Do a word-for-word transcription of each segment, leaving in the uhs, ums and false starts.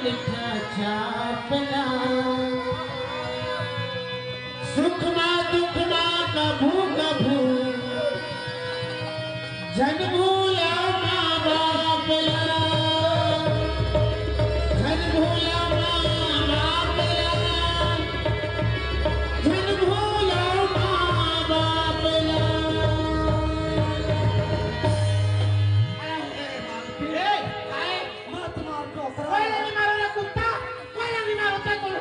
मीठा चापला। सुख मा दुख मा कभू कभू झन भूला माँ बाप ला। झन भूला माँ बाप ला। झन भूला माँ बाप ला। ए, काय? मत मार डोकरा। कोई नहीं मारो रे कुत्ता, कोई नहीं मारो, ते बोलो।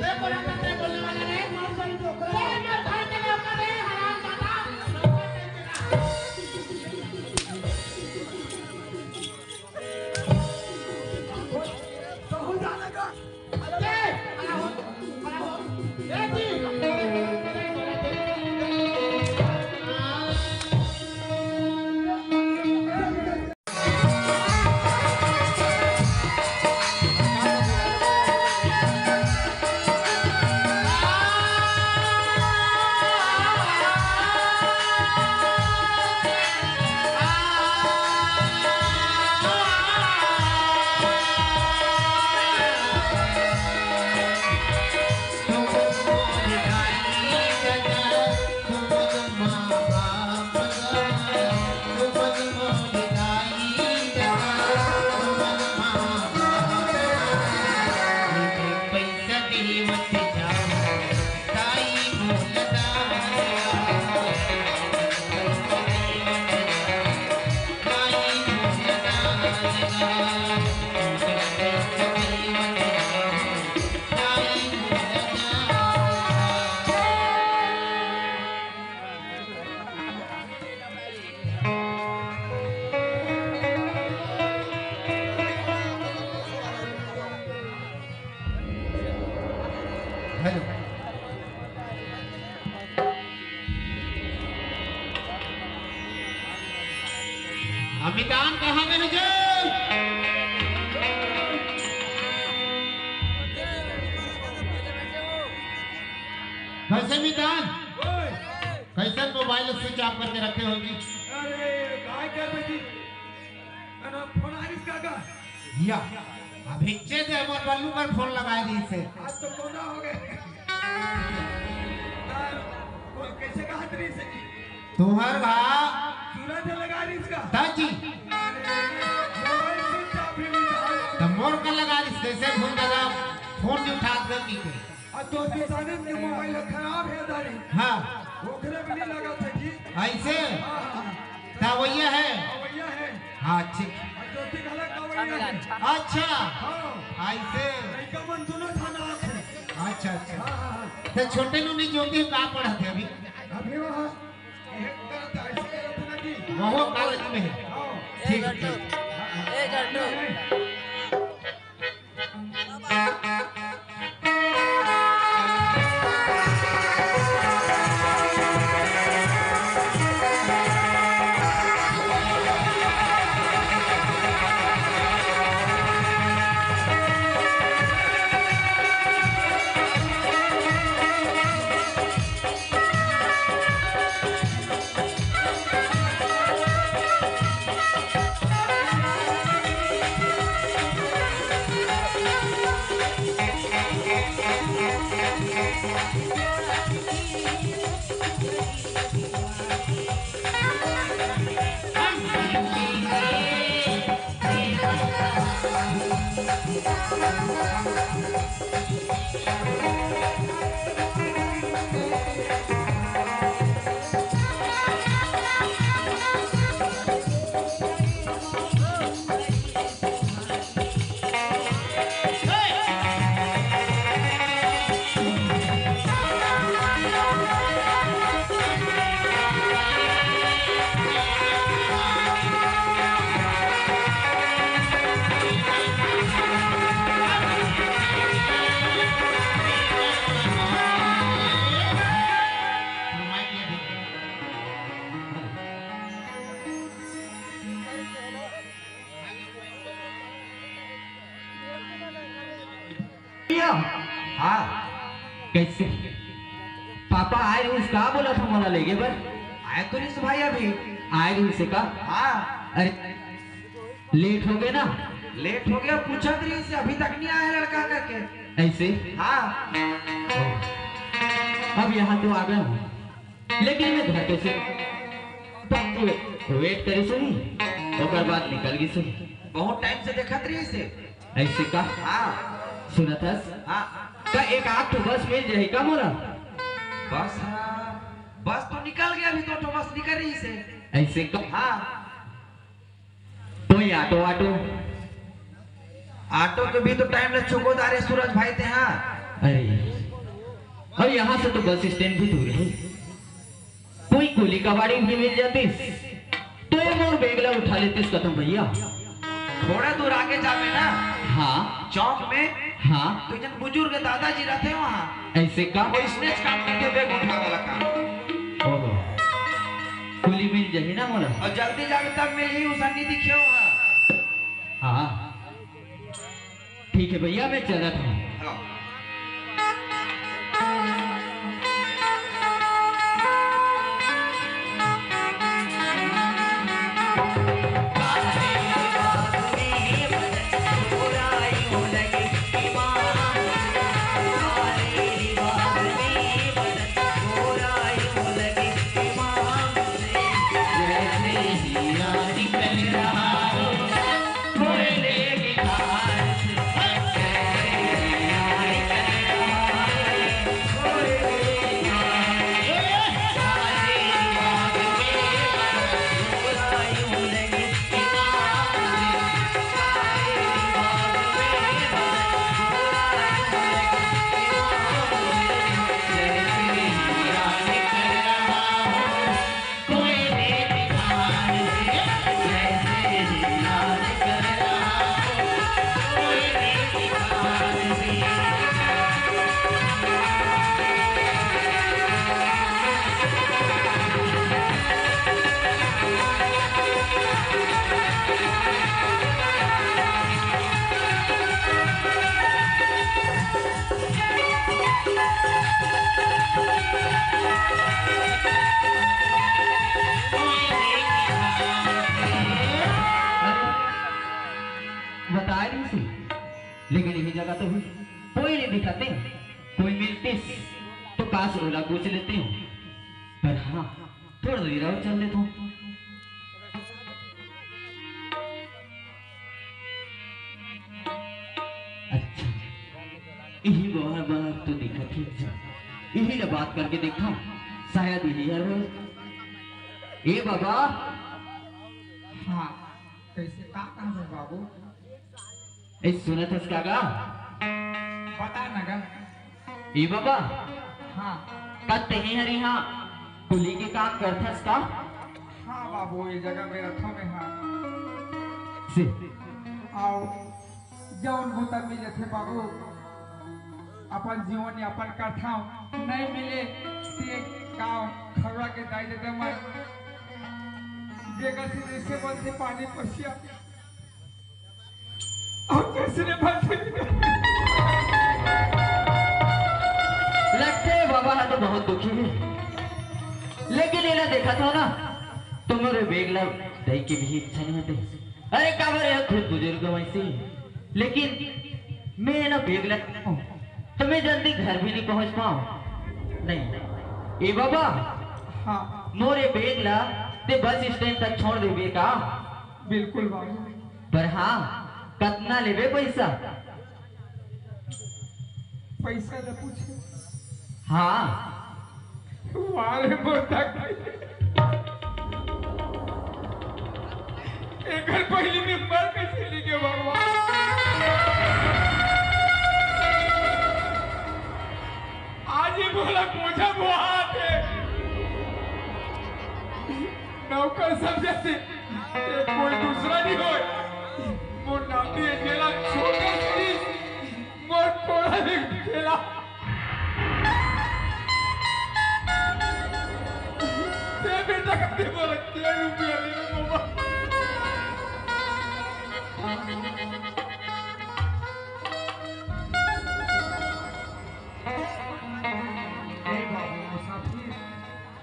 ते बोला था, ते बोलने वाला रे। मत मार डोकरा। चल, मार घर के लोग का रे, हराम दादा। कहूँ जाने का? हेलो। अमितान कहाँ गए जी? कैसे अमितान? ओए! कैसन मोबाइल स्विच ऑफ करके रखे हो जी? अरे, काय करबे जी? अरे, फोन आइस का का? या, अभी चे दे मोर बल्लू कर फोन लगाए दी से। आज तो कोना हो गए। आ, वो कैसे कहा तरी से जी? तुम्हार भा सूरज लगा रही इसका। ता जी। अरे, मोबाइल स्विच ऑफ ही नहीं था। तो मोर का लगा रही, कैसे फोन लगा? फोन नहीं उठा दे की के। आ, तो किसानन के मोबाइल खराब है दारी। हाँ। ओकरे भी नहीं लगा था जी। ऐसे? हाँ, हाँ, हाँ। ता वैया है। हाँ, वैया है। हाँ, ठीक। आ, ज्योति घलक का वैया है। अच्छा। हाँ। ऐसे? लइका मन दोनों थाना आथे। अच्छा, अच्छा। हाँ, हाँ, हाँ। तो छोटे नू नहीं ज्योति का पढ़ा थे अभी? अभी वहाँ एक तरह से ऐसे करत ना जी। वहाँ कॉलेज में है। हाँ। ठीक, ठीक। ए, जट्टू। हाँ, कैसे? पापा आए रहिस का बोला था मोला लेगे बर? आए तो रहिस भाई अभी। आए रहिस का? हाँ। अरे, लेट हो गए ना? लेट हो गया, पूछत रहिस हे, अभी तक नहीं आया लड़का करके। ऐसे? हाँ। अब यहाँ तो आ गया हूँ, लेकिन मैं घर पे से वेट करे से ही, ओकर बाद निकल गई से। बहुत टाइम से देखत रहिस हे। ऐसे का? हाँ। सुनत हस? हाँ। का एक आध ठो बस मिल जाही का मोला? बस, हाँ। बस तो निकल गया, अभी दो ठो बस निकल रहिस हे। ऐसे का? हाँ। कोई ऑटो वाटो? ऑटो के भी तो टाइम ले चुको दारे सूरज भाई ते, हाँ। अरे, और यहाँ से तो बस स्टैंड भी दूर है। कोई कुली कबाड़ी भी मिल जातिस, तो ये मोर बेग ला उठा लेतिस कथों भैया। थोड़ा दूर आगे जाबे ना, हाँ। चौक में, हाँ। तो एक जन बुजुर्ग दादाजी रहते वहाँ। ऐसे का? वो इसने काम करके बेग उठावे वाला काम। ओहो। कुली मिल जाही ना मोला? और जल्दी जाबे तब मिलही, उसन नहीं दिखे वहाँ। हाँ। ठीक है भैया, मैं चलत हूँ। हाँ। बता रही सी, लेकिन यही जगह तो हुई, कोई नहीं दिखाते। कोई मिलती तो काश ओला पूछ लेते हो, पर हाँ, थोड़ा देर और चल लेता हूँ। अच्छा, यही बार बार तो दिखत ही अच्छा, यही ले बात करके देखा, शायद यही हर हो। ए बाबा। हाँ, कैसे का काम है बाबू? ए, सुनत हस का गा? बता ना गा। ए बाबा। हाँ। का तेहे हर इहाँ कुली के काम करथस का? हाँ बाबू, ये जगह में रथो में हाँ। से। आओ, जौन बूता मिल जथे बाबू, अपन जीवन यापन करथौं, नहीं मिले ते गाँव खरवा के दाई दे दे मन, जेकर से जैसे बनथे पानी पसिया। अउ कइसे रे भाई? लगथे बाबा ह तो बहुत दुखी हे, लेकिन एला देखत हो ना, तुमरे बेग ला दई के भी इच्छा नहीं होते। अरे काबर, यह खुद बुजुर्ग वैसे ही, लेकिन मैं ना बेग ला तो मैं जल्दी घर भी नहीं पहुंच पाऊं। नहीं, ए बाबा, हाँ। मोरे बेग ला ते बस स्टैंड तक छोड़ देबे का? बिल्कुल बाबू। पर हाँ, कतना लेबे पैसा? पैसा तो पूछे। हाँ। वारे बोलता एकर पहली में मर कैसे लेके भगवान? आज ही बोला बोझा बोहात है। नौकर समझे थे, ये कोई दूसरा नहीं होय। मोर नाती है, जेला छोटे से मोर कोड़ा ले गेला। ए बेटा, कते बोला, के रुपया ले लो बाबा। ए बाबू, मुसाफिर।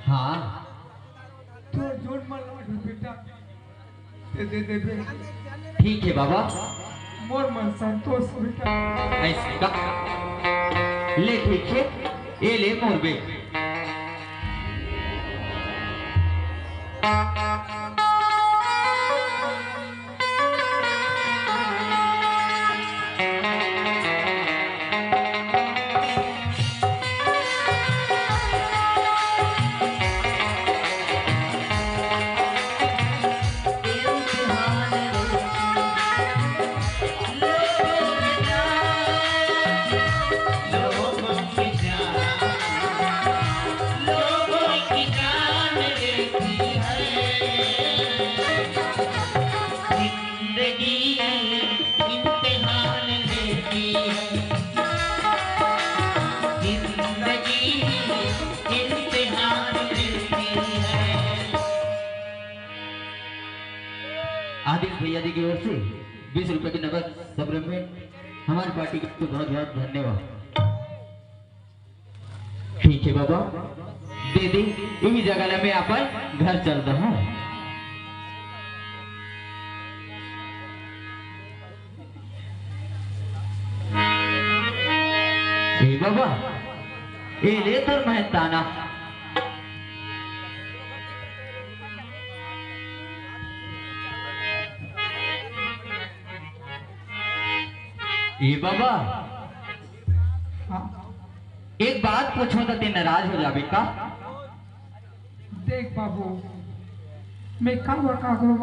हाँ। तोर जोन मन लाग बेटा, ते दे देबे। ठीक हे बाबा। मोर मन संतोष बेटा। ऐसे का? ले ठीक हे, ए ले मोर बेग। आदित्य भैया जी की ओर से बीस रुपए की नगद सप्लीमेंट हमारी पार्टी को बहुत बहुत धन्यवाद। ठीक हे बाबा, दे दे, इही जगह ले मैं अपन घर चलत हँव। ए बाबा, ए ले तोर मेहनताना। ए बाबा, हाँ। एक बात पूछहूँ त तें नाराज हो जाबे का? देख बाबू, मैं का बता दूँ?